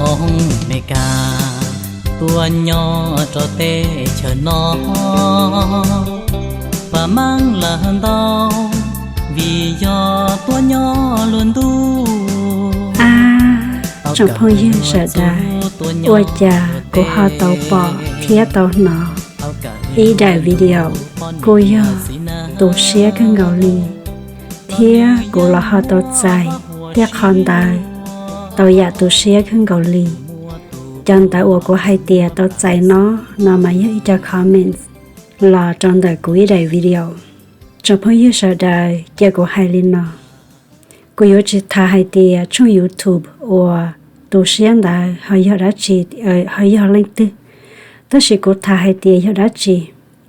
Hmoob Meskas tuaj nyob rau teb chaws no, pab meej lawm ntau, vim yog tuaj nyob luag ntuj. Ab, tsoom phooj ywg sawv daws, ua cas kuv ho tau pom thiab tau hnov ib daim video kuj yog tu siab kawg nkaus li, thiab kuv los ho tau txais tej qhov ntawd tau yam tu siab kawg nkaus li. Cov ntawv uas kuv hais tias tau txais no, no mas yog ib co comments los rau ntawm kuv ib daim video. Tsoom phooj ywg sawv daws, cia kuv hais li no. Kuv yuav tsis tham hais tias tshooj YouTube uas tu siab ntawd ho yog dab tsi, ho yog leej twg. Tab sis kuv tham hais tias yog dab tsi,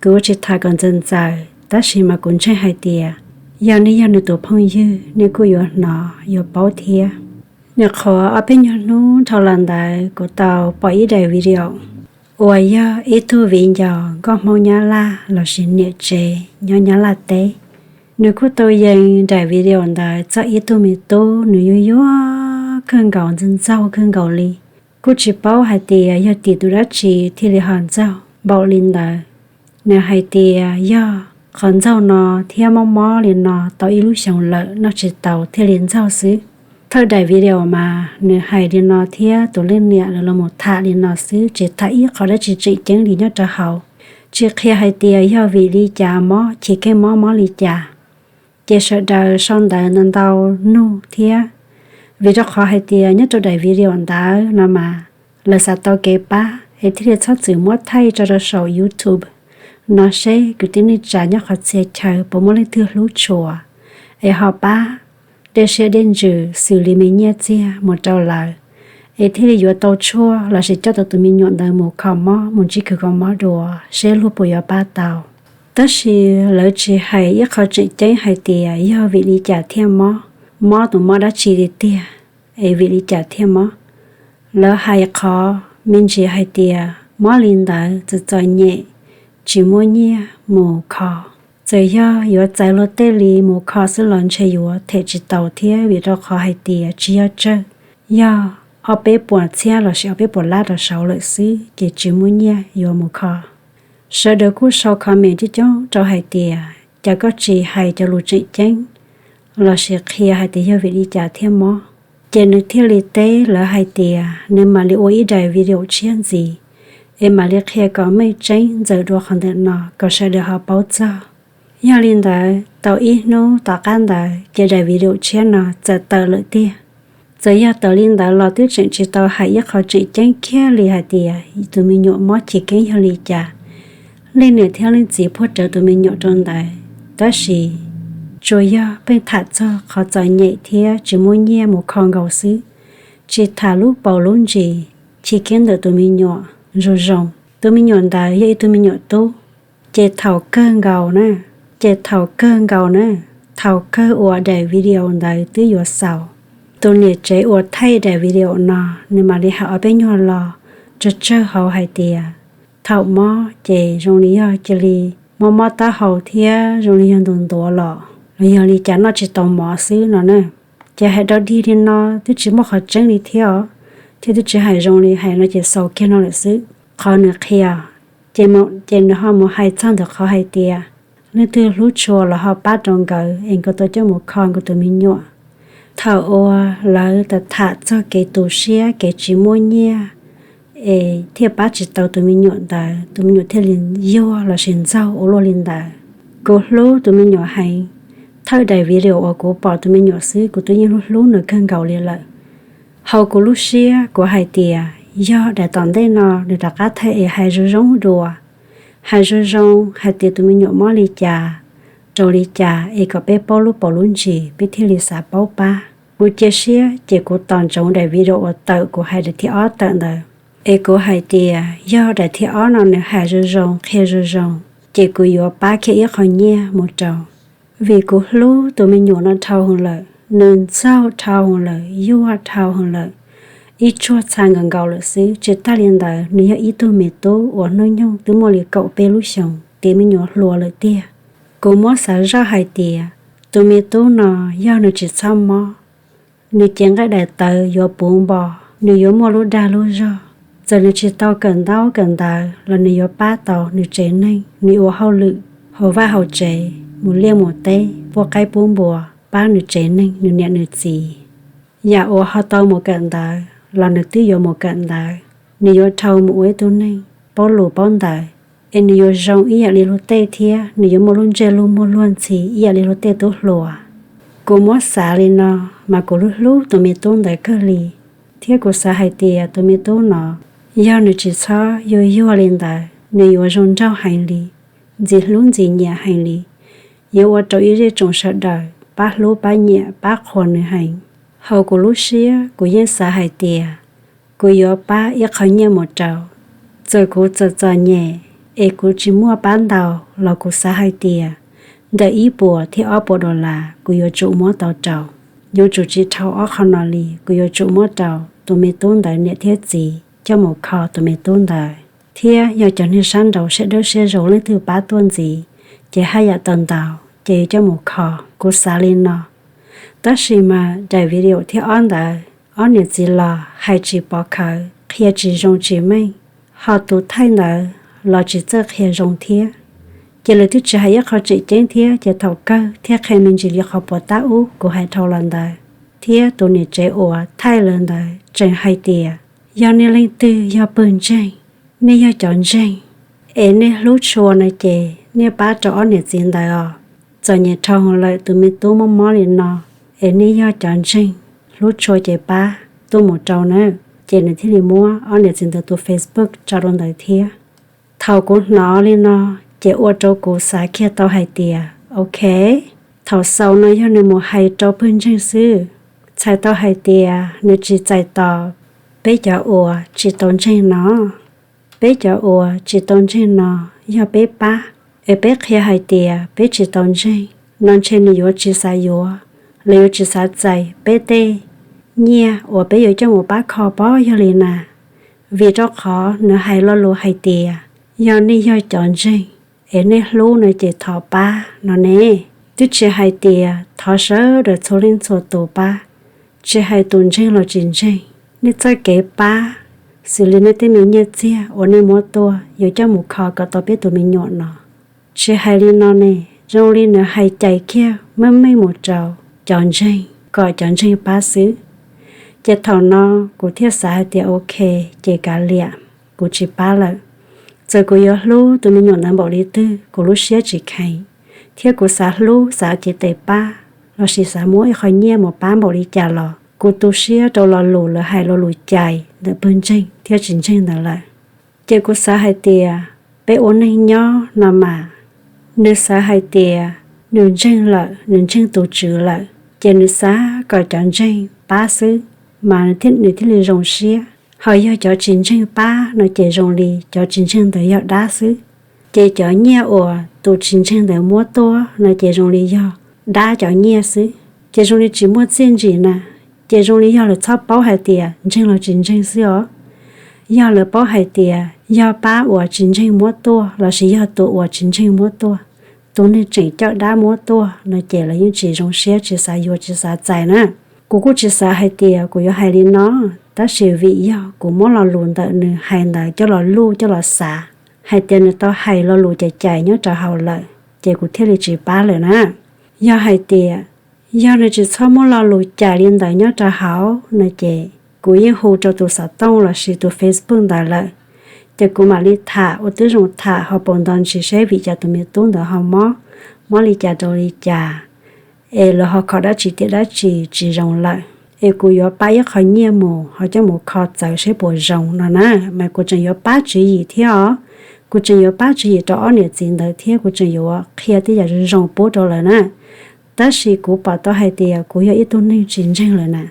kuv yuav tsis tham kom ntxaws ntxaws, tab sis mas kuv ntseeg hais tias yog nej yog nws tus phooj ywg, nej kuj yuav hnov yuav paub thiab. Nyuam qhuav ob peb nyuag hnub dhau los ntawd kuv tau pom ib daim video uas yog ib tug viv ncaus nkauj Hmoob Nyab Laj lossis niam tsev nyob Nyab Laj teb. Nws kuj tau yees daim video ntawd txog ib tug me tub, nws yuag yuag kawg nkaus, ntxaug ntxaug kawg nkaus li. Kuj tsis paub hais tias yog tim tus dab tsi thiaj li ho ntxaug npaum li ntawd. Nws hais tias yog qhov ntxaug no thiab mob mob li no tau ib lub xyoos lawm noj tsis taus thiaj li ntxaug xwb. Thawj daim video mas nws hais li no thiab tus leej niam lawv los mus tham li no xwb, tsis tham ib qho dab tsi tseem ceeb li nyob rau hauv. Tsis qhia hais tias yog vim li cas mob, chiv keeb mob mob li cas. Ces sawv daws sau ntawv ntau ntau nug thiab, vim rau qhov hais tias nyob rau daim video ntawd no mas lawv xav tau kev pab es thiaj li txhob txwm muab thaij tso rau saum YouTube no seb kwv tij neej tsa nyob qhov txhia chaw puas muaj leej twg hlub tshua es ho pab dej siab dej ntsws xws li me nyiaj txiag mus rau lawv, es thiaj li yuav tau tshuaj lossis coj tau tus me nyuam ntawd mus kho mob, mus ntsib kws kho mob dua seb luag puas yuav pab tau. Tab sis lawv tsis hais ib qho tseem ceeb hais tias yog vim li cas thiaj mob, mob tus mob dab tsi li tiag, es vim li cas thiaj mob. Lawv hais qhov me ntsis hais tias mob li ntawd txom txom nyem, tsis muaj nyiaj mus kho. Txawm yog yuav txais luag tej li mus kho xwb los ntshe yuav them tsis taus thiab, vim rau qhov hais tias tsis yog tsawg, yog ob peb puas txhiab lossis ob peb puas lab rau saud lawm xwb ces tsis muaj nyiaj yuav mus kho. Sawv daws kuj sau comment coob coob rau hais tias cas koj tsis hais cov lus tseem ceeb lossis qhia hais tias yog vim li cas thiaj mob. Ces nws thiaj li teb lawv hais tias nws mam li ua ib daim video tshiab ntxiv es mam li qhia kom meej tseeb ntxaws dua qhov ntawm no kom sawv daws ho paub txog. Yog li ntawd, tau ib hnub tom qab ntawd ces daim video tshiab no txawm tawm lawm tiag. Txawm yog tawm li ntawd los twb tseem tsis tau hais ib qho tseem ceeb kiag li hais tias tus me nyuam mob chiv keeb yog li cas, leej niam thiab leej txiv puag rawv tus me nyuam rau ntawd, tab sis tsuas yog pheej tham txog qhov txom nyem thiab tsis muaj nyiaj mus kho nkaus xwb, tsis tham lub paus lub ntsis chiv keeb ntawm tus me nyuam zoo zoo. Tus me nyuam ntawd yog ib tug me nyuam tub. Ces thaum kawg nkaus na, ces thaum kawg nkaus na, thaum kawg uas daim video ntawd twb yuav xaus, tus niam tsev uas thaij daim video no, nws mam li hais ob peb nyuag lo tsawg tsawg hauv hais tias thaum mob ces zoo li yog cia li mob mob taub hau thiab zoo li yog ntuav ntuav los los yog li cas noj tsis tau mov xwb no na. Ces hais dog dig li no twb tsis muaj qhov tseeb li thiab os, thiab twb tsis hais zoo li, hais no ces xaus kiag no lawm xwb. Qhov nws qhia, ces nws ho mus hais txog ntawm qhov hais tias leej twg hlub tshua los ho pab rau nkawd es nkawd tau coj mus kho nkawd tus me nyuam. Thaum uas lawv tham tham txog kev tu siab, kev tsis muaj nyiaj, es thiaj pab tsis tau tus me nyuam ntawd, tus me nyuam thiaj li yuag lossis ntxaug ua luaj li ntawd. Kuv hlub tus me nyuam heev. Thawj daim video uas kuv pom tus me nyuam xwb kuv twb yeej hlub hlub nws kawg nkaus li lawm. Hauv kuv lub siab kuv hais tias yog daim tom ntej no nws rov qab thaij es hais zoo zoo dua, hais zoo zoo hais tias tus me nyuam mob li cas, rau li cas es kom peb paub lub paus lub ntsis peb thiaj li xav paub pab. Kuv cia siab ces kuv tos ntsoov daim video uas tawm kuv hais daim thib ob tawm ntawd, es kuv hais tias yog daim thib ob no nws hais zoo zoo qhia zoo zoo, ces kuv yuav pab kiag ib qho nyiaj mus rau. Vim kuv hlub tus me nyuam no dhau heev lawm, nws ntxaug dhau heev lawm, yuag dhau heev lawm, ib tsuag txha nkaus nkaus lawm xwb. Tsis tag li ntawd nws yog ib tug me tub uas hnub nyoog twb muaj li kaum peb lub xyoos, tiav me nyuam hluas lawm tiag. Kuv muab xav zoj hais tias tus me tub no yog nws tsis txhob mob, nws cev nqaij daim tawv yuav puv npo, Nws yuav muaj lub dag lub zog. Txawm nws tsis tau kawm ntaub kawm ntawv los nws yuav pab tau nws tsev neeg, nws ua hauj lwm hauv vaj hauv tsev, mus liaj mus teb, pub qaib pub npua, pab nws tsev neeg, nws niam nws txiv. Yam uas ho tau mus kawm ntawv los nws twb yuav mus kawm ntawv. Nws yuav dhau mus ua ib tug neeg paub lus paub ntawv, es nws yuav zoo ib yam li luag tej thiab nws yuav muaj lub ntsej lub muag luag ntxhi ib yam li luag tej tub hluas. Kuv muab xav li no, mas kuv hlub hlub tus me tub ntawd kawg li, thiab kuv xav hais tias tus me tub no, yog nws tsis txhob yuag yuag li ntawd, nws yuav zoo nraug heev li, ntxim hlub ntxim nyiam heev li, yuav ua rau ib zej tsoom sawv daws pab hlub pab nyiam pab qhuas nws heev. Hauv kuv lub siab kuv yeej xav hais tias kuv yuav pab ib qho nyiaj mus rau. Txawm kuv txom txom nyem es kuv tsis muaj pab ntau los kuv xav hais tias ntawm ib puas thiab ob puas dollar kuv yuav tsum muab tau rau. Yuav tsum tsis dhau ob qho no li, kuv yuav tsum muab rau tus me tub ntawd niam thiab txiv coj mus kho tus me tub ntawd. Thiab yog cov neeg sab nraud siab dawb siab zoo leej twg pab tuaj ntxiv, ces haj yam tau ntau, ces yuav coj mus kho. Kuv xav li no. Tab sis mas daim video thib ob ntawd, ob niam txiv los hais tsis pov khawv, qhia tsis zoo tsis meej, ho tus thaij ntawd los tsis txawj qhia zoo thiab. Ces lawv twb tsis hais ib qho tseem ceeb thiab, ces thaum kawg thiaj qhia me ntsis li qhov puas tab ub kuv hais dhau los ntawd. Thiab tus niam tsev uas thaij lawv ntawd tseem hais tias, yog nej leej twg yog pawg ntseeg, nej yog cov ntseeg, es nej hlub tshua no ces nej pab rau ob niam txiv ntawd os. Txom nyem dhau lawm, tus me tub mob mob li no, es nej yog cov ntseeg hlub tshua ces pab tuaj mus rau na. Ces nws thiaj li muab ob niam txiv ntawd tus Facebook tso rau ntawd thiab. Thaum kuv hnov li no, ces ua rau kuv xav kiag tau hais tias, ok, thaum xaus no yog nws mus hais rau pawg ntseeg xwb, txhais tau hais tias nws tsis txais tos peb cov uas tsis tau ntseeg no. Peb cov uas tsis tau ntseeg no, yog peb pab, es peb qhia hais tias peb tsis tau ntseeg no, ntshe nws yuav tsis xav yuav, los yuav tsis xav txais peb tej nyiaj uas peb yuav coj mus pab kho pob yog li na. Vim rau qhov nws hais lo lus hais tias, yog nej yog cov ntseeg, es nej hlub no ces thov pab no ne. Twb tsis hais tias thov sawv daws txhua leej txhua tus pab, tsis hais tus ntseeg los tsis ntseeg. Nej txoj kev pab, xws li nej tej me nyiaj txiag uas nej muab tuaj yuav coj mus kho kom tau peb tus me nyuam no. Tsis hais li no ne, zoo li nws hais cais kiag meej meej mus rau cov ntseeg kom cov ntseeg pab xwb. Ces thaum no kuv thiaj xav hais tias ok, ces kav liam, kuv tsis pab lawm. Txawm kuv yuav hlub tus me nyuam ntawd npaum li twg, kuv lub siab tsis kheev, thiab kuv xav hlub xav cev tes pab, lossis xav muab ib qho nyiaj mus pab npaum li cas los kuv tu siab rau lo lus lawv hais lo lus cais ntawm pawg ntseeg thiab tsis ntseeg ntawd lawm. Ces kuv xav hais tias peb ua neeg nyob no mas, nws xav hais tias nws ntseeg lawm, nws ntseeg tus Tswv lawm, ces nws xav kom cov ntseeg pab xwb, mas nws thiaj li zoo siab. Ho yog cov tsis ntseeg pab no ces zoo li cov tsis ntseeg ntawd yog dab xwb. Ces cov nyiaj uas tus tsis ntseeg ntawd muab tuaj no ces zoo li yog dab cov nyiaj xwb, ces zoo li tsis muaj txiaj ntsim na. Ces zoo li yog lawv txhob paub hais tias ntseeg los tsis ntseeg xwb os. Yog lawv paub hais tias yog pab uas tsis ntseeg muab tuaj lossis yog tus uas tsis ntseeg muab tuaj, tus neeg tseem coj dab muab tuaj no ces lawv yeej tsis zoo siab, tsis xav yuav, tsis xav txais na. Kuv kuj tsis xav hais tias kuv yuav hais li no, tab sis vim yog kuv muab lo lus ntawm nws hais ntawd coj los luj coj los xav, hais tias nws tau hais lo lus cais cais nyob rau hauv lawm, ces kuv thiaj li tsis pab lawm na. Yog hais tias, yog nws tsis txhob muab lo lus cais li ntawd nyob rau hauv no ces kuv yeej hu rau tus xov tooj lossis tus Facebook ntawd lawm. Ces kuv mam li tham ua tib zoo tham ho paus nto ntsis seb vim cas tus me tub ntawd ho mob, mob li cas rau li cas, es lawv ho kho dab tsi tiam dab tsi tsis zoo lawm, es kuv yuav pab ib qho nyiaj mus ho coj mus kho txawv seb puas zoo no na. Mas kuv tseem yuav pab tswv yim thiab os. Kuv tseem yuav pab tswv yim rau ob niam txiv ntawd thiab kuv tseem yuav qhia tej yam zoo zoo pub rau lawv na. Tab sis kuv pom tau hais tias kuv yog ib tug neeg tsis ntseeg lawm na.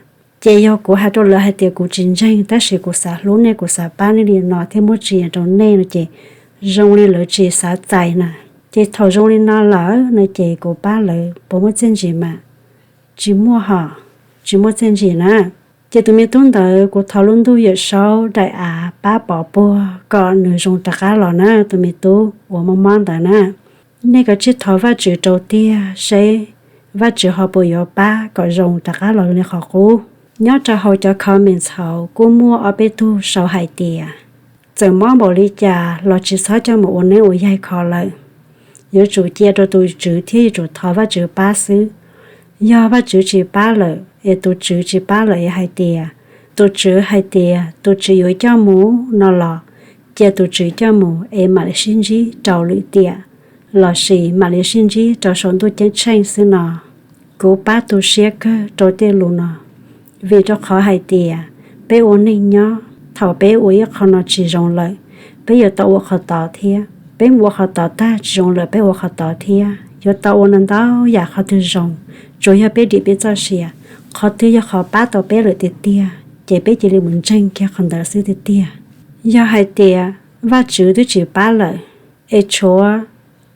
Ces yog kuv hais rau lawv hais tias kuv tsis ntseeg, tab sis kuv xav hlub nej, kuv xav pab nej li no thiab muaj tsis yeem rau nej no ces zoo li lawv tsis xav txais na. Ces thaum zoo li no lawm no ces kuv pab lawv puas muaj txiaj ntsim mas? Tsis muaj hos, tsis muaj txiaj ntsim na. Ces tus me tub ntawd kuv thov lub ntuj yawm saub daim av pab pov puag kom nws zoo rov qab los na, tus me tub uas mob mob ntawd na. Nej kav tsij thov Vajtswv rau tiag seb Vajtswv ho puas yuav pab kom zoo rov qab los li qhov qub. Nyob rau hauv cov comments hauv kuj muaj ob peb tug sau hais tias, txawm mob npaum li cas los tsis txhob coj mus ua neeb ua yaig kho lawm. Yuav tsum cia rau tus Tswv thiab yuav tsum thov Vajtswv pab xwb. Yog Vajtswv tsis pab lawm es tus Tswv tsis pab lawm es hais tias, tus Tswv hais tias tus Tswv yuav coj mus no los, cia tus Tswv coj mus es mam li sib ntsib rau lwm tiam, lossis mam li sib ntsib rau saum ntuj ceeb tsheej xwb no. Kuv pab tu siab kawg rau tej lus no, vim rau qhov hais tias peb ua neeg nyob, thaum peb ua ib qho no tsis zoo lawm, peb yuav tau ua qhov tod thiab. Peb mus ua qhov tod tag tsis zoo lawm, peb ua qhov tod thiab. Yuav tau ua ntau ntau yam qhov twg zoo, tsuas yog peb dim peb txoj sia, qhov twg yog qhov pab tau peb lawm tiag tiag ces peb cia li mus ntseeg kiag qhov ntawd xwb tiag tiag. Yog hais tias Vajtswv twb tsis pab lawm, es tshuav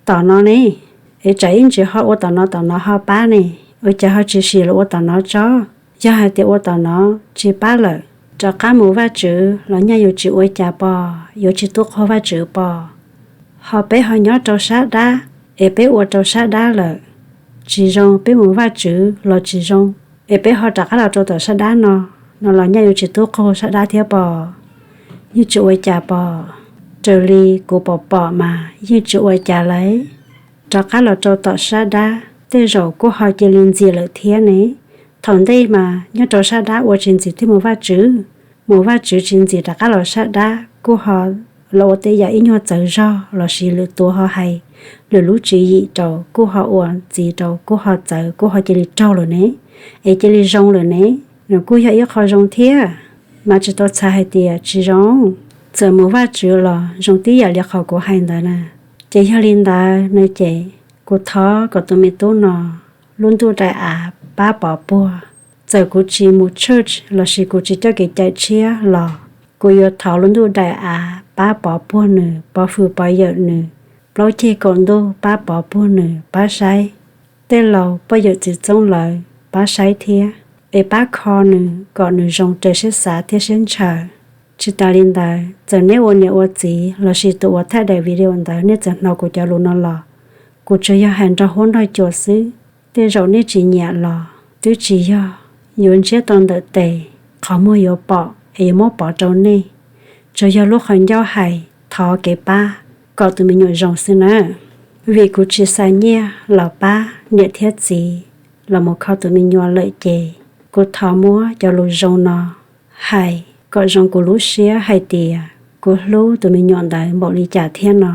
tom no ne, es tsam ib ntsis ho ua tom no tom no ho pab ne, ua cas ho tsis sim los ua tom no tso? Yog hais tias ua tom no tsis pab lawm, rov qab mus Vajtswv los nyaj yuav tsis ua cas pom, yuav tsis tub qaug Vajtswv pom. Ho peb ho nyob rau sab dab, es peb ua rau sab dab lawm tsis zoo, peb mus Vajtswv los tsis zoo, es peb ho rov qab los rau tom sab dab no, no los nyaj yuav tsis tub qaug sab dab thiab pom, yeej tsis ua cas pom. Raws li kuv pom pom mas yeej tsis ua cas lawm. Rov qab los rau tom sab dab tej zaum kuj ho cia li ntxias lawm thiab ne. Thaum ntej mas nyob rau sab dab ua tsis ntxiv thiaj mus Vajtswv, mus Vajtswv tsis ntxiv rov qab los sab dab kuj ho los ua tej yam ib nyuag txawv zog lossis lwm tus ho hais lwm lub tswv yim rau kuj ho ua ntxiv rau kuj ho txawv kuj ho cia li raug lawm ne, es cia li zoo lawm ne. Nws kuj yog ib qho zoo thiab, mas tsis tau txhais hais tias tsis zoo. Txawm mus Vajtswv los zoo tib yam li qhov kuv hais ntawd na. Ces yog li ntawd no ces kuv thov kom tus me tub no lub ntuj daim av pab pov puag. Txawm kuv tsis mus church lossis kuv tsis coj kev cai tshiab los kuv yuav thov lub ntuj daim av pab pov puag nws, pov hwm pov yawm nws, plaub ceg kaum ntuj pab pov puag nws pab saib, tej laus poj yawm txiv txoob lawv pab saib thiab, es pab kho nws kom nws zoo raws siab xav thiab siab ntshaw. Tsis tas li ntawd, txawm neb ua niam ua txiv lossis tus uas thaij daim video ntawd nej txawm hnov kuv cov lus no los, kuv tsuas yog hais nrog huab nrog cua xwb. Tej zaum nej tsis nyiam los twb tsis yog, yuav ntsiab tau ntawm tes, qhov muag yuav pom es yuav muab pov rau nej. Tsuas yog lub qhov ncauj hais thov kev pab kom tus me nyuam zoo xwb na. Vim kuv tsis xa nyiaj los pab niam thiab txiv los mus kho tus me nyuam lawm ces kuv thov muab cov lus zoo no hais kom zoo kuv lub siab hais tias kuv hlub tus me nyuam ntawd npaum li cas thiab no,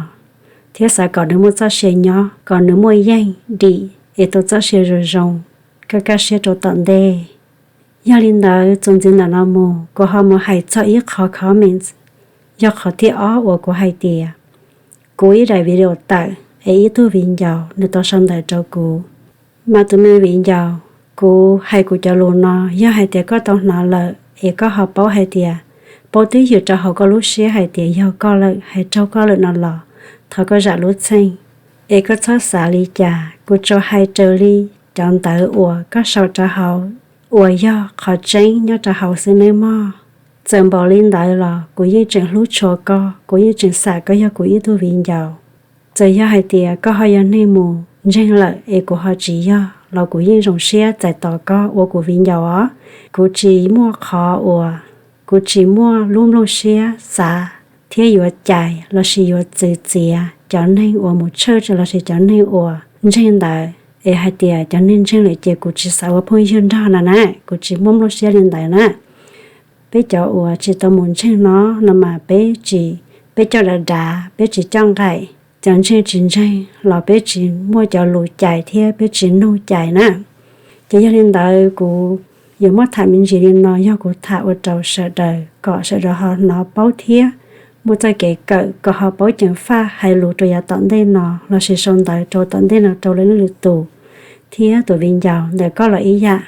thiab xav kom nws muaj txoj sia nyob, kom nws muaj yeej dim es tau txoj sia zoo zoo, kaj kaj siab rau tom ntej. Yog li ntawd txuas ntxiv ntawm no mus kuv ho mus hais txog ib qho comments, yog qhov thib ob uas kuv hais tias kuv ib daim video tawm es ib tug viv ncaus nws tau sau ntawv rau kuv. Mas tus me viv ncaus, kuv hais kuv cov lus no yog hais tias koj tau hnov lawm es koj ho paub hais tias, paub twb ywm rau hauv koj lub siab hais tias yog koj lawm, hais raug koj lawm no los thov koj zam lub txheej, es koj txhob xav li cas. Kuv tsuas hais raws li cov ntawv uas koj sau rau hauv uas yog qhov tseeb nyob rau hauv xwb nawb mog. Txawm npaum li ntawd los kuv yeej tseem hlub tshua koj, kuv yeej tseem xam koj yog kuv ib tug viv ncaus. Txawm yog hais tias koj ho yog neeg mus ntseeg lawm es kuv ho tsis yog los kuv yeej zoo siab txais tos koj ua kuv viv ncaus os. Kuv tsis muaj qhov uas, kuv tsis muaj lub nplooj siab xav thiab yuav cais lossis yuav txwv txiav cov neeg uas mus church lossis cov neeg uas ntseeg ntawd es hais tias cov neeg ntseeg lawm ces kuv tsis xav ua phooj ywg nrog no na, kuv tsis muaj nplooj siab li ntawd na. Peb cov uas tsis tau mus ntseeg no, no mas peb tsis, peb coj dav dav, peb tsis coj nqaim. Cov ntseeg tsis ntseeg los peb tsis muaj cov lus cais thiab peb tsis nug cais na. Ces yog li ntawd kuv yuav muab tham me ntsis li no, yog kuv tham ua rau sawv daws kom sawv daws ho hnov paub thiab muaj txoj kev kawm kom ho paub ceev faj hais lus rau yav tom ntej no lossis sau ntawv rau tom ntej no rau lwm leej lwm tus thiab tus viv ncaus ntawm koj los ib yam.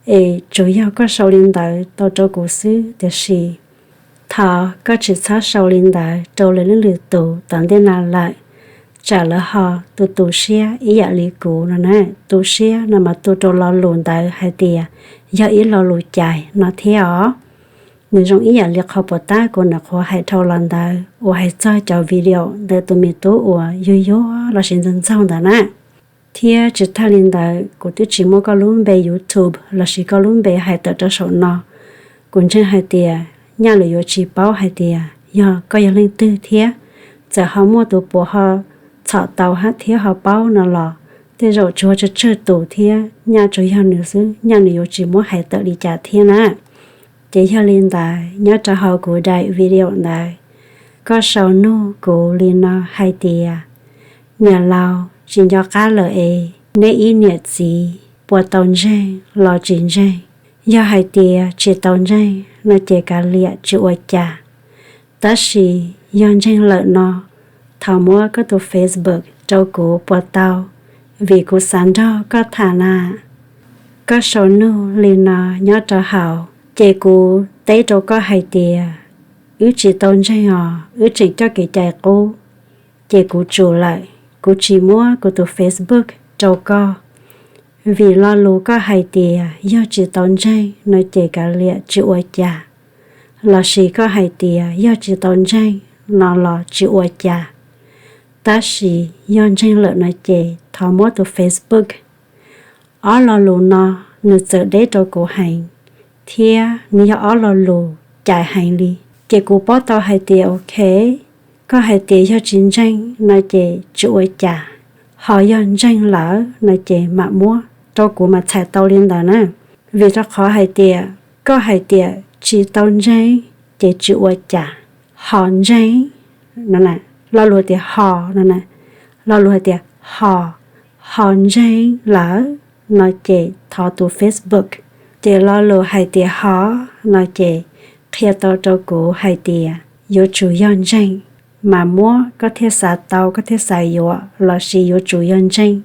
Es tsuas yog koj sau li ntawd tau rau kuv xwb, tiam sis thov koj tsis txhob sau li ntawd rau lwm leej lwm tus tom ntej no lawm, tsam lawv ho tu tu siab ib yam li kuv no na. Tu siab no mas tu rau lo lus ntawd hais tias yog ib lo lus cais no thiab os. Nws zoo ib yam li qhov puas tab kuv nyuam qhuav hais dhau los ntawd uas hais txog cov video ntawm tus me tub uas yuag yuag lossis ntxaug ntxaug ntawd na. Thiab tsis tag li ntawd, kuv twb tsis muab koj lub npe YouTube lossis koj lub npe hais tawm rau saum no. Kuv ntseeg hais tias nyaj lwm yuav tsis paub hais tias yog koj yog leej twg thiab. Txawm ho muaj tus puas ho txhom tau hab thiab ho paub no los tej zaum tsuas tsawg tsawg tus thiab, nyaj tsuas yog nws xwb, nyaj nws yuav tsis muab hais tawm li cas thiab na. Ces yog li ntawd, nyob rau hauv kuv daim video ntawd, koj sau nug kuv li no hais tias, niam laus, tsis nco qab lawm es neb ib niam txiv puas tau ntseeg los tsis ntseeg? Yog hais tias tsis tau ntseeg no ces kav liam, tsis ua cas. Tab sis yog ntseeg lawm no, thov muab koj tus Facebook rau kuv puas tau, vim kuv xav nrog koj tham na. Koj sau nug li no nyob rau hauv, ces kuv teb rau koj hais tias, wb tsis tau ntseeg os, wb tseem coj kev cai qub. Ces kuv tsum lawm, kuv tsis muab kuv tus Facebook rau koj, vim lo lus koj hais tias yog tsis tau ntseeg no ces kav liam, tsis ua cas, lossis koj hais tias yog tsis tau ntseeg no los tsis ua cas. Tab sis yog ntseeg lawm no ces thov muab tus Facebook. Ob lo lus no nws txawm deb rau kuv heev, thiab nws yog ob lo lus cais heev li. Ces kuv paub tau hais tias ok, koj hais tias yog tsis ntseeg no ces tsis ua cas, ho yog ntseeg lawm no ces mam muab, rau kuv mas txhais tau li ntawd na. Vim rau qhov hais tias koj hais tias tsis tau ntseeg ces tsis ua cas, ho ntseeg no, lo lus tias ho no, lo lus hais tias ho, ho ntseeg lawm no ces thov tus Facebook. Ces lo lus hais tias ho no ces qhia tau rau kuv hais tias yuav tsum yog ntseeg mas muab, koj thiaj xav tau, koj thiaj xav yuav, lossis yuav tsum yog ntseeg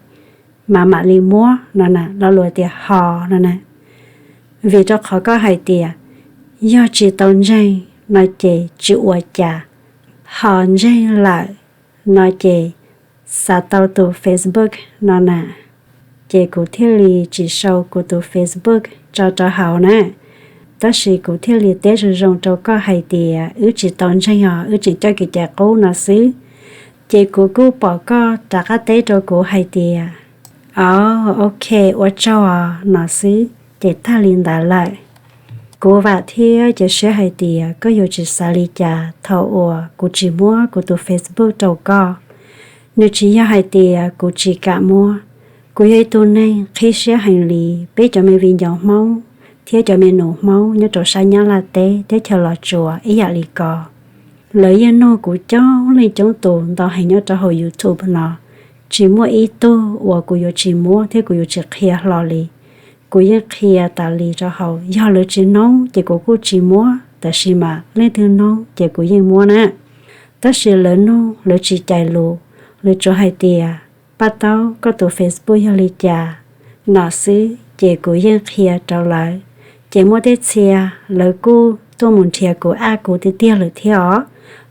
mas mam li muab no na, lo lus tias ho no na. Vim rau qhov koj hais tias yog tsis tau ntseeg no ces tsis ua cas, ho ntseeg lawm no ces xav tau tus Facebook no na. Ces kuv thiaj li tsis sau kuv tus Facebook tso rau hauv na. Tab sis kuv thiaj li teb zoo zoo rau koj hais tias wb tsis tau ntseeg os, wb tseem coj kev cai qub no xwb. Ces kuv kuj pom koj rov qab teb rau kuv hais tias, o, ok, ua tsaug os no xwb ces tag li ntawd lawm. Kuv vam thiab cia siab hais tias koj yuav tsis xav li cas thaum uas kuv tsis muab kuv tus Facebook rau koj. Nws tsis yog hais tias kuv tsis kam muab. Kuv yog ib tug neeg qhib siab heev li, peb cov me viv ncaus Hmoob thiab cov me nus Hmoob nyob rau sab Nyab Laj teb teb chaws Los Tsuas ib yam li ko. Lawv yeej nug kuv coob leej coob tus ntau heev nyob rau hauv YouTube no, tsis muaj ib tug uas kuv yuav tsis muab thiab kuv yuav tsis qhia hlo li. Kuv yeej qhia tas li rau hauv, yog lawv tsis noog ces kuv kuj tsis muab, tab sis mas leej twg noog ces kuv yeej muab na. Tab sis lawv nug lawv tsis cais lus, lawv tsuas hais tias, Paj Taub, koj tus Facebook yog li cas? no xwb ces kuv yeej qhia rau lawv. Ces muaj tej txhia lawv kuj tuaj mus nrhiav kuv, add kuv tiag tiag lawm thiab os,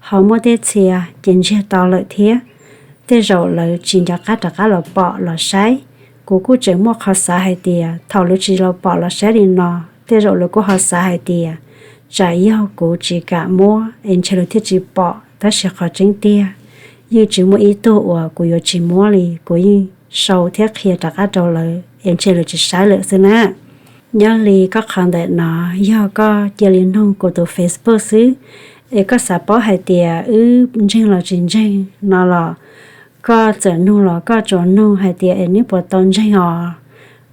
ho muaj tej txhia ces ntsiag to lawm thiab. Tej zaum lawv tsis nco qab rov qab los pom los saib. Kuv kuj tseem muaj qhov xav hais tias thaum lawv tsis los pom los saib li no, tej zaum lawv kuj ho xav hais tias tsam yog kuv tsis kam muab es ntshe lawv thiaj tsis pom, tab sis qhov tseeb tiag yeej tsis muaj ib tug uas kuv yuav tsis muab li, kuv yeej sau thiab qhia rov qab rau lawv es ntshe lawv tsis saib lawm xwb na. Nyob li koj qhov ntawm no, yog koj cia li nug kuv tus Facebook xwb, es koj xav paub hais tias wb ntseeg los tsis ntseeg no los, koj txawm nug los koj tsuas nug hais tias es neb puas tau ntseeg os,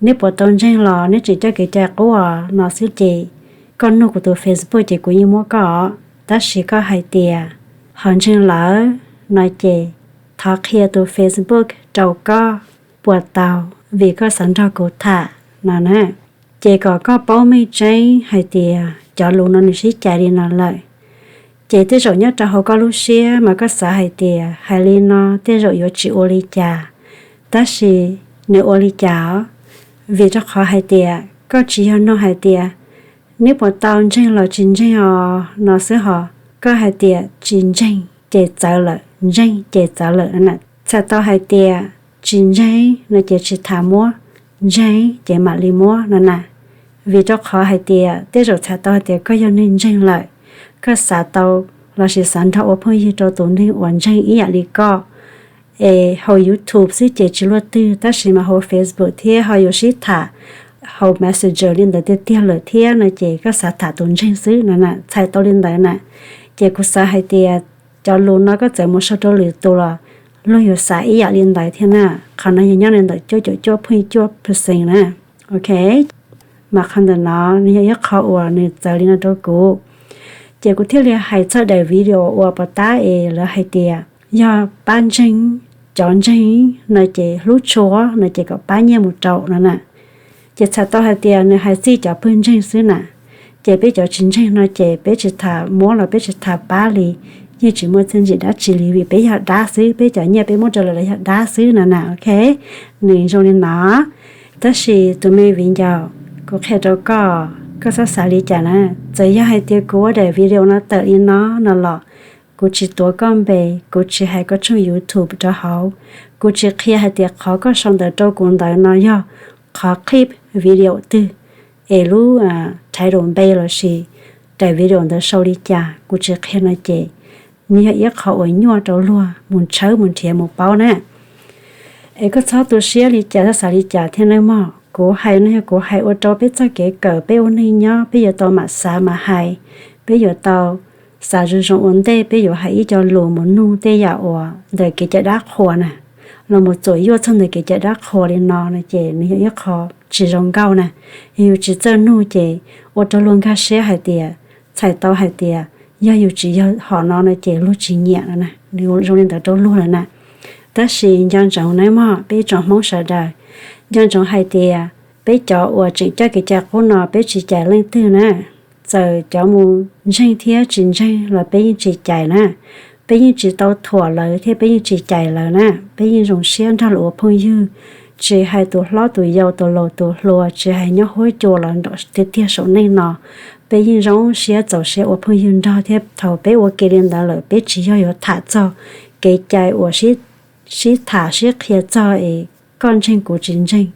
neb puas tau ntseeg los neb tseem coj kev cai qub os no xwb ces koj nug kuv tus Facebook ces kuv yeej muab koj os. Tab sis koj hais tias ho ntseeg lawm no ces thov qhia tus Facebook rau koj puas tau, vim koj xav nrog kuv tham no na. Ces kom koj paub meej tseeb hais tias cov lus no nws sib cais li no lawm, ces tej zaum nyob rau hauv koj lub siab mas koj xav hais tias hais li no tej zaum yuav tsis ua li cas. Tab sis nws ua li cas os? Vim rau qhov hais tias koj tsis yog nug hais tias neb puas tau ntseeg los tsis ntseeg os no xwb hos, koj hais tias tsis ntseeg ces txawv lawm, ntseeg ces txawv lawm na. Txhais tau hais tias tsis ntseeg no ces tsis tas muab, ntseeg ces mam li muab no na. Vim rau qhov hais tias tej zaum txhais tau hais tias koj yog neeg ntseeg lawm, koj xav tau lossis xav nrog ua phooj ywg rau tus neeg uas ntseeg ib yam li koj, es hauv YouTube xwb ces tsis luaj twg, tab sis mas hauv Facebook thiab ho yuav sib tham hauv Messenger li ntawd tiag tiag lawm thiab no ces koj xav tham tus ntseeg xwb no na, txhais tau li ntawd na. Ces kuv xav hais tias cov lus no koj txawm mus sau rau lwm tus los luag yuav xav ib yam li ntawd thiab na. Qhov no yog nyob li ntawm cuaj caum cuaj point cuaj percent na. Ok, mas qhov ntawm no nws yog ib qho uas nws txawv li no rau kuv. Ces kuv thiaj li hais txog daim video uas pom tab es lawv hais tias yog pab ntseeg, cov ntseeg no ces hlub tshua no ces kom pab nyiaj mus rau no na. Ces txhais tau hais tias nws hais txij cov pawg ntseeg xwb na. Ces peb cov tsis ntseeg no ces peb tsis tham muab los peb tsis tham pab li, yeej tsis muaj txiaj ntsim dab tsi li vim peb yog dab xwb, peb cov nyiaj peb muab rau lawv los yog dab xwb no na. Ok, nws zoo li no. Tab sis tus me viv ncaus, kuv qhia rau koj, koj txhob xav li cas na. Txawm yog hais tias kuv ua daim video no tawm li no no los kuv tsis tuav koj npe, kuv tsis hais koj tshooj YouTube rau hauv, kuv tsis qhia hais tias qhov koj sau ntawv rau kuv ntawd no yog qhov clip video twg, es lub title npe lossis daim video ntawd sau li cas kuv tsis qhia no ces nws yog ib qho uas nyuaj rau luag mus tshawb mus nrhiav mus paub na. Es koj txhob tu siab li cas, txhob xav li cas thiab nawb mog. Kuv hais no yog kuv hais ua rau peb txoj kev kawm, peb ua neej nyob peb yuav tau mam xav mam hais, peb yuav tau xav zoo zoo ua ntej peb yuav hais ib co lus mus nug tej yam uas ntawm kev cai dab qhuas na, los mus txuam yuaj txog ntawm kev cai dab qhuas li no no ces nws yog ib qho tsis zoo nkauj na. Yog yus tsis txawj nug ces ua rau luag nkag siab hais tias, txhais tau hais tias yog yus tsis yog hom no no ces luag tsis nyiam no na, nws zoo li ntawd rau luag lawm na. Tab sis nco ntsoov nawb mog peb ib tsoom Hmoob sawv daws, nco ntsoov hais tias peb cov uas tseem coj kev cai qub no peb tsis cais leej twg na. Txawm cov mus ntseeg thiab tsis ntseeg los peb yeej tsis cais na. Peb yeej tsis tau thuam lawv thiab peb yeej tsis cais lawv na. Peb yeej zoo siab nrog lawv ua phooj ywg, tsis hais tus hlob tus yau tus laus tus hluas, tsis hais nyob huab cua los nram tiag tiag saum neej no, peb yeej zoo siab txaus siab ua phooj ywg nrog thiab. Thaum peb ua ke li ntawd lawm peb tsis yog yuav tham txog kev cai uas sib tham sib qhia txog es koj ntseeg kuv tsis ntseeg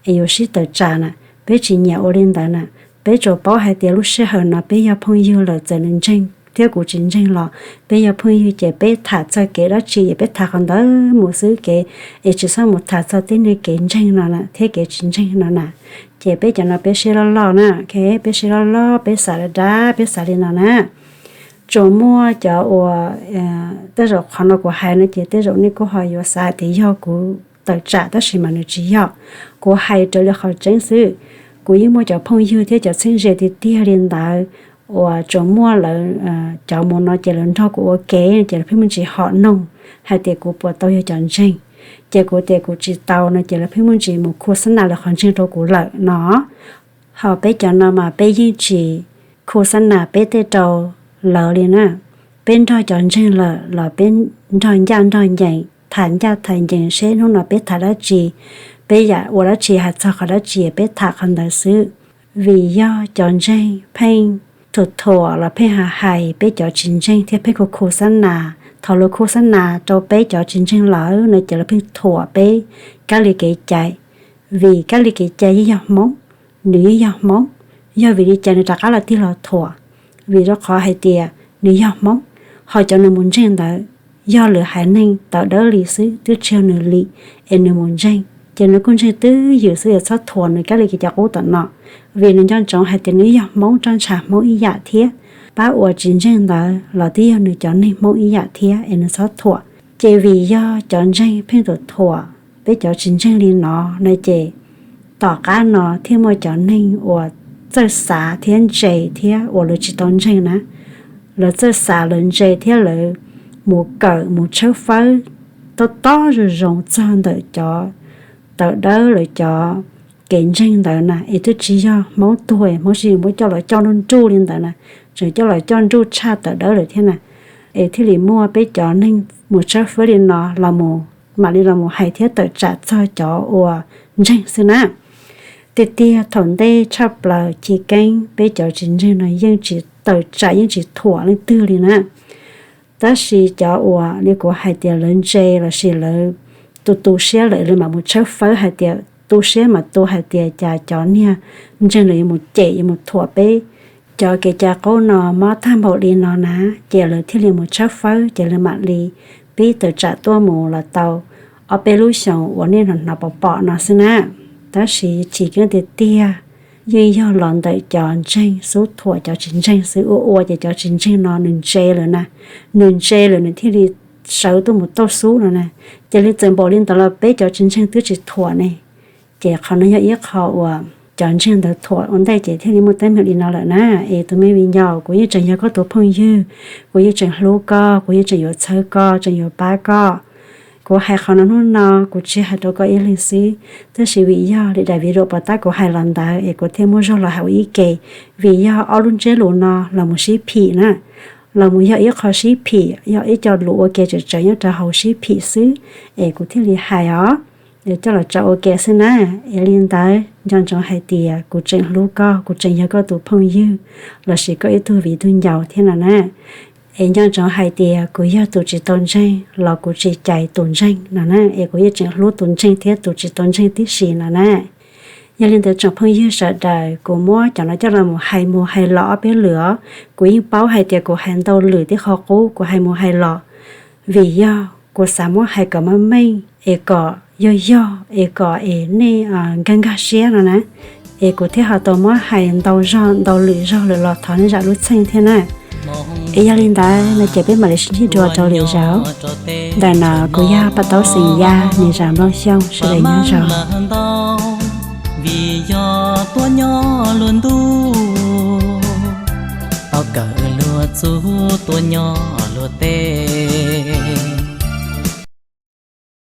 es yuav sib tawm tsam na. Peb tsis nyiam ua li ntawd na. Peb tsuas paub hais tias lub sij hawm no peb yog phooj ywg lawm, txawm nws ntseeg thiab kuv tsis ntseeg los peb yog phooj ywg ces peb tham txog kev dab tsi es peb tham qhov ntawd mus xwb, kev es tsis txhob mus tham txog tej niag kev ntseeg no na thiab kev tsis ntseeg no na. Ces peb cov no peb siab loj loj na, peb siab loj loj, peb xav dab dab, peb xav li no na. Tsuas muaj cov uas, tej zaum qhov no kuv hais no ces tej zaum nej kuj ho yuav xav tias yog kuv tawm tsam tab sis mas nws tsis yog. Kuv hais raws li qhov tseeb xwb. Kuv yeej muaj cov phooj ywg thiab cov txheeb ze tiag tiag li ntawd uas tsuas muaj lawv cov mus no ces lawv nrog kuv ua ke ces lawv pheej muaj ntsis hom noog hais tias kuv puas tau yog cov ntseeg. Ces kuv tias kuv tsis tau no ces lawv pheej muaj ntsis mus khu xab nas lawv qhov ntseeg rau kuv lawm no. Ho peb cov no mas peb yeej tsis khu xab nas peb tej rau lawv li na. Peb nrog cov ntseeg lawm los peb nrog ncaj nrog ncees, tham ncaj tham ncees seb hnub no peb tham dab tsi, peb yam ua dab tsi hais txog qhov dab tsi peb tham qhov ntawd xwb. Vim yog cov ntseeg pheej thuam thuam los pheej hais hais peb cov tsis ntseeg thiab pheej khu khu xab nas. Thaum lawv khu xab nas rau peb cov tsis ntseeg lawm no ces lawv pheej thuam peb kab li kev cai. Vim kab li kev cai yeej yog Hmoob, nws yeej yog Hmoob, yog vim li cas nws rov qab los tig los thuam? Vim rau qhov hais tias nws yog Hmoob, ho cov nws mus ntseeg ntawd yog lwm haiv neeg tawv dawb li xwb, twb tsis yog nws li, es nws mus ntseeg ces nws kuj ntseeg twj ywm xwb es txhob thuam nws kab li kev cai qub tom no. Vim nws nco ntsoov hais tias nws yog Hmoob, roj ntsha Hmoob ib yam thiab, pab uas tsis ntseeg ntawd los twb yog nws cov neeg Hmoob ib yam thiab es nws txhob thuam. Ces vim yog cov ntseeg pheej thuam thuam peb cov tsis ntseeg li no no ces tom qab no thiaj muaj cov neeg uas txawj xav thiab ntse thiab uas lawv tsis tau ntseeg na, lawv txawj xav lawv ntse thiab lawv mus kawm mus tshawb fawb tob tob zoo zoo txog ntawm cov tawv dawb lawv cov kev ntseeg ntawd na, es twb tsis yog Hmoob tuag es Hmoob sib yuav muab coj los coj nruj nruj li ntawd na, tseem coj los coj nruj tshaj tawv dawb lawm thiab na. Es thiaj li muaj peb cov neeg mus tshawb fawb li no los mus mam li los mus hais thiab tawm tsam txog cov uas ntseeg xwb na. Tiag tiag thaum ntej tshaj plaws chiv keeb peb cov tsis ntseeg no yeej tsis tawm tsam yeej tsis thuam leej twg li na. Tab sis cov uas li kuv hais tias lawv ntse lossis lawv tu tu siab lawm lawv mam mus tshawb fawb hais tias tu siab mas tu hais tias cas cov niag ntseeg lawv yuav mus cem yuav mus thuam peb cov kev cai qub no mob tag npaum li no na, ces lawv thiaj li mus tshawb fawb ces lawv mam li pib tawm tsam tuaj mus los tau ob peb lub xyoos uas nej hnov pom pom no xwb na. Tab sis chim keeb tiag tiag yeej yog los ntawm cov ntseeg xub thuam cov tsis ntseeg xwb, ua ua ces cov tsis ntseeg no nws ntse lawm na, nws ntse lawm nws thiaj li sawv tuaj mus tauj xub no na. Ces li txawm npaum li ntawd los peb cov tsis ntseeg twb tsis thuam ne. Ces qhov no yog ib qho uas cov ntseeg ntawd thuam ua ntej ces thiaj li muaj teeb meem li no lawm na. Es tus me viv ncaus, kuv yeej tseem yog koj tus phooj ywg, kuv yeej tseem hlub koj, kuv yeej tseem yuav txhawb koj, tseem yuav pab koj. Kuv hais qhov no hnub no kuv tsis hais rau koj ib leeg xwb, tab sis vim yog li daim video pos tab kuv hais los ntawd es kuv thiaj muaj zog los hais ua ib ke. Vim yog ob lub ntsiab lus no los mus sib phim na, los mus yog ib qho sib phim, yog ib co lus ua ke tseem tsawv nyob rau hauv sib phim xwb, es kuv thiaj li hais os, coj los tso ua ke xwb na. Es li ntawd nco ntsoov hais tias kuv tseem hlub koj, kuv tseem yog koj tus phooj ywg lossis koj ib tug viv tug ncaus thiab no na. Es nco ntsoov hais tias kuv yog tus tsis tau ntseeg los kuv tsis cais tus ntseeg no na, es kuv yeej tseem hlub tus ntseeg thiab tus tsis tau ntseeg tib si no na. Yog li ntawd tsoom phooj ywg sawv daws, kuv muab cov no coj los mus hais mus hais los ob peb lwm os, kuv yeej paub hais tias kuv hais ntau lwm tib qho qub, kuv hais mus hais los, vim yog kuv xav muab hais kom meej meej es kom yog yog es kom es nej nkag nkag siab no na. Es kuv thiaj ho tau muab hais ntau zog ntau lwm zog lawm los thov nej zam lub txheej thiab na. Es yog li ntawd no ces peb mam li sib ntsib dua rau lwm zaus. Ntawm no kuv yog Paj Taub xeem Yaj, niam zam Nplooj Xyooj, sawv daws nyob zoo. Vim yog tuaj nyob luag ntuj, tau kawm luag txuj tuaj nyob luag teb.